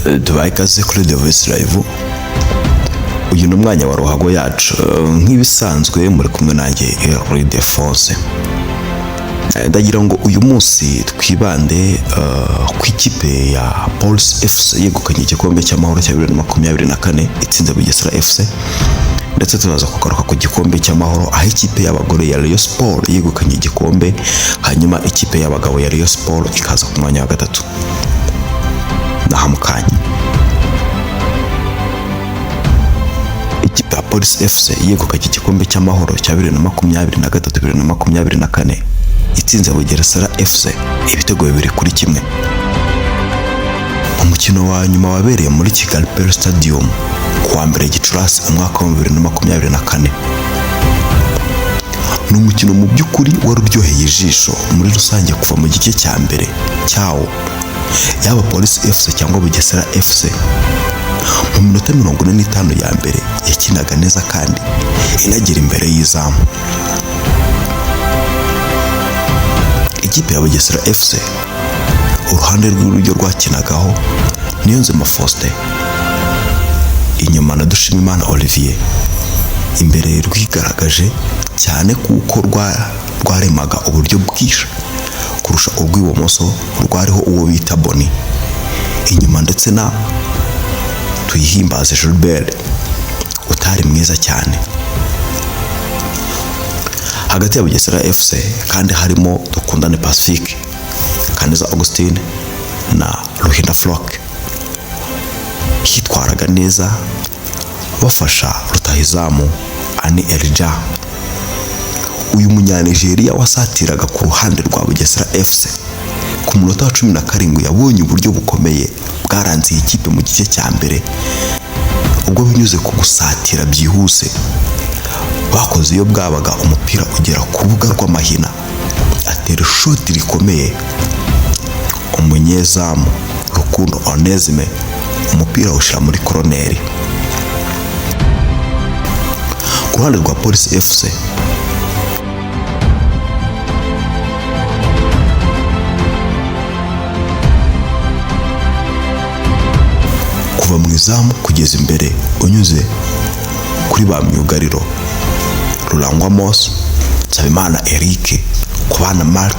Dubaye ikaze kuri The Voice Live. Uyu ni umwanya wa ruhago yacu. Nk'ibisanzwe muri kumwe nanjye Ildefonse. Ndagira ngo uyu munsi twibande ku ikipe ya Police FC yegukanye igikombe cy'amahoro cya 2024 itsinze Bugesera FC, ndetse turaza kugaruka ku gikombe cy'amahoro aho ikipe y'abagore ya Rayon Sport yegukanye igikombe, hanyuma ikipe y'abagabo ya Rayon Sport ikaza ku mwanya wa gatatu. Naha mu kanya. Ikipe ya Police FC yegukanye igikombe cy'amahoro cya 2023 2024 itsinze Bugesera FC ibitego 2-1. Umukino wa nyuma wabereye muri Kigali Pele Stadium kuwa mbere Gicurasi umwaka wa 2024. Ni umukino mu by'ukuri wari uryoheye ijisho muri rusange kuva mu gice cya mbere cyawo, yaba Police FC cyangwa Bugesera FC. Mu minota 45 ya mbere yakinaga neza kandi inagera imbere y'izamu. Ikipe ya Bugesera FC uruhande rw'iburyo rwakinagaho Niyonzima Faustin, inyuma na Dushimimana Olivier, imbere rwigaragaje cyane kuko rwaremaga uburyo bwinshi kurusha urw'ibumoso rwariho uwo bita Boni, inyuma ndetse na Tuyihimbaze Gilbert utari mwiza cyane. Hagati ya Bugesera FC kandi harimo Dukundane Pacifique, Kaneza Augustine na Ruhinda Flock hitwaraga neza bafasha rutahizamu Ani Elija. Uyu munyanigeriya wasatiraga ku ruhande rwa Bugesera FC ku munota wa 17 yabonye uburyo bukomeye bwaranze iyi kipe mu gice cya mbere, ubwo binyuze ku gusatira byihuse bakoze iyo bwabaga umupira ugera ku rubuga rw'amahina, atera ishoti rikomeye umunyezamu Rukundo Onesme umupira awushyira muri koroneri. Ku ruhande rwa Police FC kuva mu izamu kugeza imbere unyuze kuri ba myugariro Rurangwa Mose, Nsabimana Eric, Kubana Mark,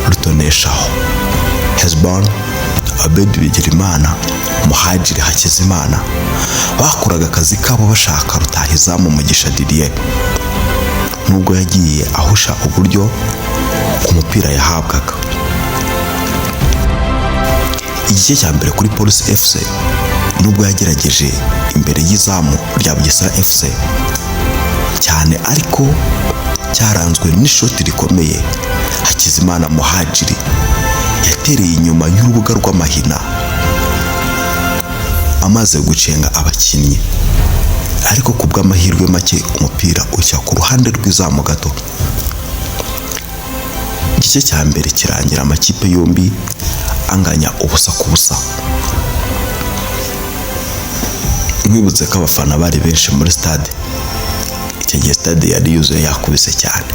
Rutoneshaho Hezbon, Abedi Bigirimana, Muhajiri Hakizimana bakoraga akazi kabo bashaka rutahizamu Mugisha Didier, nubwo yagiye ahusha uburyo ku mupira yahabwaga. Igice cya mbere kuri Police FC nubwo yagerageje imbere y'izamu rya Bugesera FC cyane, ariko cyaranzwe n'ishoti rikomeye Hakizimana Muhajiri yatereye inyuma y'urubuga rw'amahina amaze gucenga abakinnyi, ariko ku bw'amahirwe make umupira ujya ku ruhande rw'izamu gato. Igice cya mbere kirangira amakipe yombi anganya 0-0. Nkwibutse ko abafana bari benshi muri stade. Icyo gihe stade yari yuzuye yakubise cyane.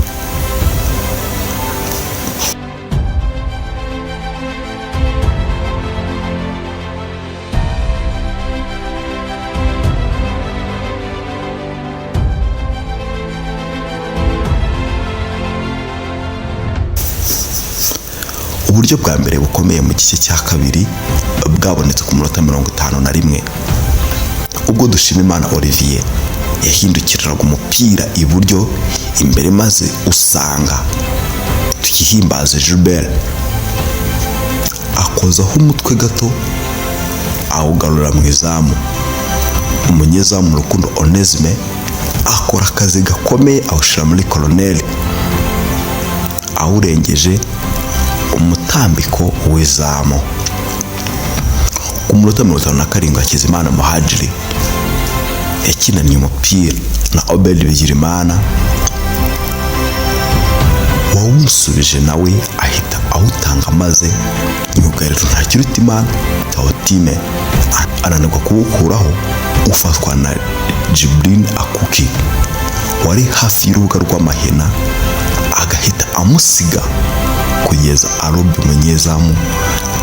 Uburyo bwa mbere bukomeye mu gice cya kabiri bwabonetse ku munota 51, ubwo Dushimimana Olivier yahindukiriraga umupira iburyo imbere maze usanga Tuyihimbaze Gilbert akozaho umutwe gato awugarura mu izamu. Umunyezamu Rukundo Onesme akora akazi gakomeye awushyira muri koroneri, awurengeje umutambiko w'izamu. Ku munota 57 Hakizimana Muhajiri yakinanye umupira na Obed Bigirimana wawumusubije nawe ahita awutanga, maze myugariro Ntakirutimana Theotime ananirwa kuwukuraho, ufatwa na Jibrin Akuki wari hafi y'urubuga rw'amahina agahita amusiga kugeza arobye umunyezamu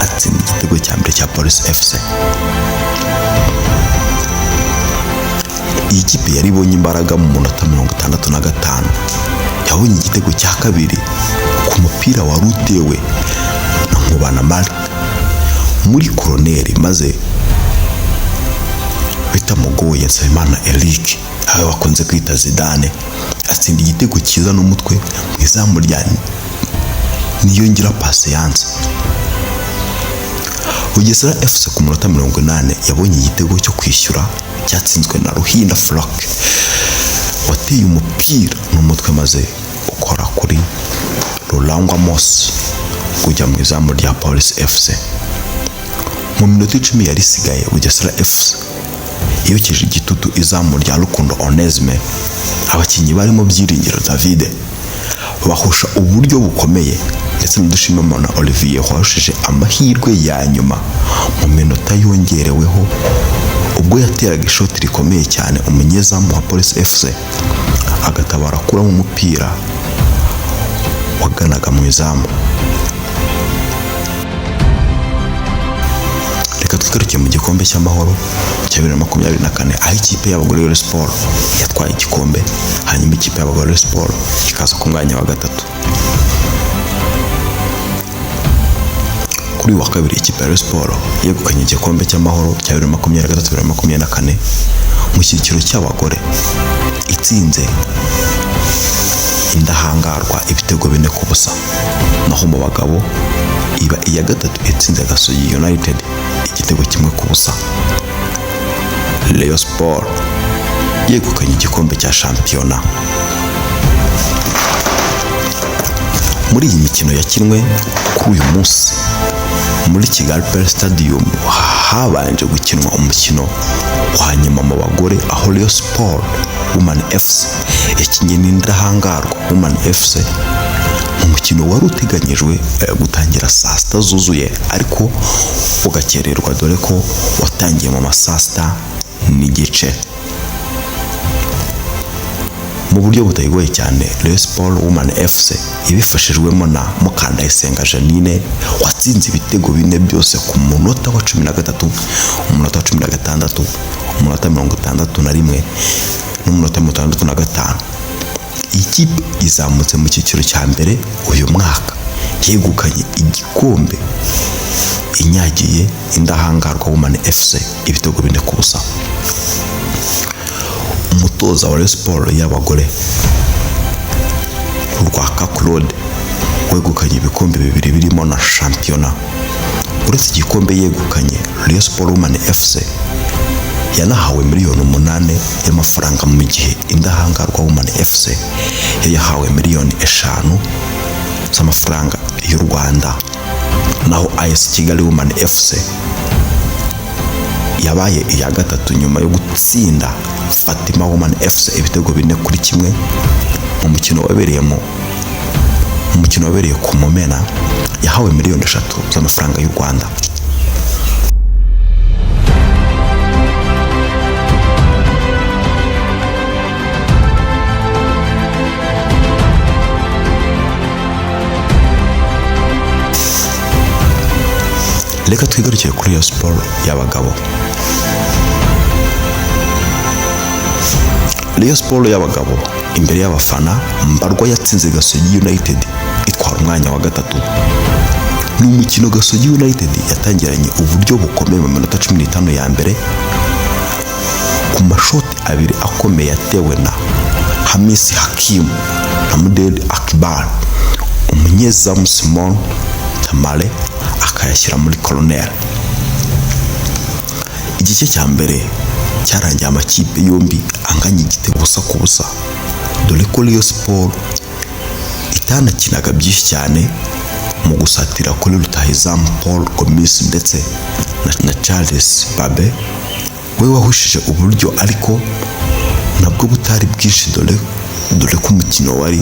atsinda igitego cya mbere cya Police FC. Iyi kipe yari ibonye imbaraga mu munota 65 yabonye igitego cya kabiri ku mupira wari utewe na Nkubana Mark muri koroneri, maze bitamugoye Nsabimana Eric, aho bakunze kwita Zidane, atsinda igitego cyiza n'umutwe mu izamu rya Niyongira Patience. Bugesera FC ku munota 80 yabonye igitego cyo kwishyura cyatsinzwe na Ruhinda Frank wateye umupira n'umutwe maze ukora kuri Rurangwa Mose ujya mu izamu rya Police FC. Mu minota 10 yari isigaye, Bugesera FC yokeje igitutu izamu rya Rukundo Onesme. Abakinnyi barimo Byiringiro David bahusha uburyo bukomeye ndetse na Dushimimana Olivier wahushije amahirwe ya nyuma mu minota yongereweho ubwo yateraga ishoti rikomeye cyane umunyezamu wa Police FC agatabara akuramo umupira waganaga mu izamu. Reka twigaruke mu gikombe cy'amahoro cya 2024, aho ikipe y'abagore Rayon Sports yatwaye igikombe, hanyuma ikipe y'abagore Rayon Sports ikaza ku mwanya wa gatatu. Kuri uyu wa kabiri, ikipe ya Rayon Sports yegukanye igikombe cy'amahoro cya 2023 2024 mu cyiciro cy'abagore, itsinze Indahangarwa ibitego 4-0. Naho mu bagabo iba iya gatatu itsinze Gasogi United igitego 1-0. Rayon Sports yegukanye igikombe cya shampiyona. Muri iyi mikino yakinwe kuri uyu munsi muri Kigali Pele Stadium, habanje gukinwa umukino wa nyuma mu bagore, aho Rayon Sports Women FC yakinnye n'Indahangarwa Women FC mu mukino wari uteganyijwe gutangira saa sita zuzuye, ariko ugakererwa dore ko watangiye mu ma saa sita n'igice. Mu buryo butayigoye cyane, Rayon Sports Women FC ibifashijwemo na Mukandayisenga Jeannine watsinze ibitego 4 byose ku munota wa 13, umunota wa 16, umunota 61 n'umunota 65. Iyi kipe izamutse mu cyiciro cya mbere uyu mwaka, yegukanye igikombe inyagiye Indahangarwa Women FC ibitego 4-0. Umutoza wa Rayon Sports y'abagore Rwaka Claude wegukanye ibikombe 2 birimo na shampiyona. Uretse igikombe yegukanye, Rayon Sports Women FC yanahawe miliyoni 8 y'amafaranga, mu gihe Indahangarwa Women FC yo yahawe miliyoni 5 z'amafaranga y'u Rwanda. Naho AS Kigali Women FC yabaye iya gatatu nyuma yo gutsinda Fatima Women FC ibitego 4-1 mu mukino wabereye mu umukino wabereye ku Mumena, yahawe miliyoni 3 z'amafaranga y'u Rwanda. Reka twigarukire kuri Rayon Sports y'abagabo. Rayon Sports y'abagabo imbere y'abafana mbarwa yatsinze Gasogi United itwara umwanya wa gatatu. Ni umukino Gasogi United yatangiranye uburyo bukomeye mu minota 15 ya mbere ku mashoti abiri akomeye yatewe na Hamisi Hakimu na Mudeli Akbar, umunyezamu Simon Tamale akayashyira muri koroneri. Igice cya mbere cyarangiye amakipe yombi anganya igitego 0-0, dore ko Rayon Sports itanakinaga byinshi cyane mu gusatira kuri rutahizamu Paul Gomis ndetse na Charles Babe we wahushije uburyo, ariko nabwo butari bwinshi dore ko umukino wari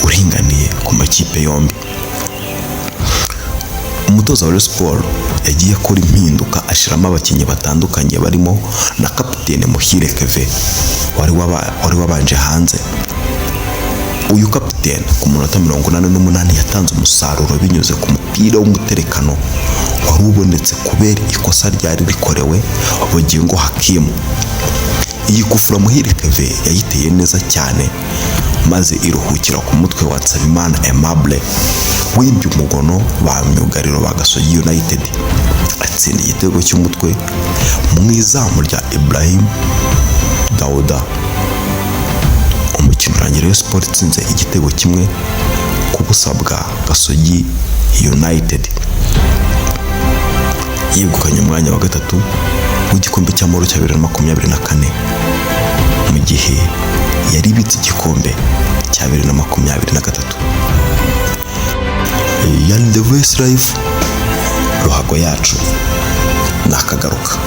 uringaniye ku makipe yombi. Umutoza wa Rayon Sports yagiye akora impinduka, ashyiramo abakinnyi batandukanye barimo na kapitene Muhire Keve wari wabanje hanze. Uyu kapitene ku munota 88 yatanze umusaruro binyuze ku mupira w'umuterekano wari ubonetse kubera ikosa ryari rikorewe Bugingo Hakimu. Iyi kufura Muhire Kevin yayiteye neza cyane, maze iruhukira ku mutwe wa Nsabimana Aimable wibye umugono ba myugariro ba Gasogi United, atsinda igitego cy'umutwe mu izamu rya Ibrahim Dauda. Umukino urangira Rayon Sports itsinze igitego 1-0 bwa Gasogi United, yegukanye umwanya wa gatatu w'igikombe cy'amahoro cya 2024, mu gihe yari ibitse igikombe cya 2023. Yari The Voice Live, ruhago yacu, nakagaruka.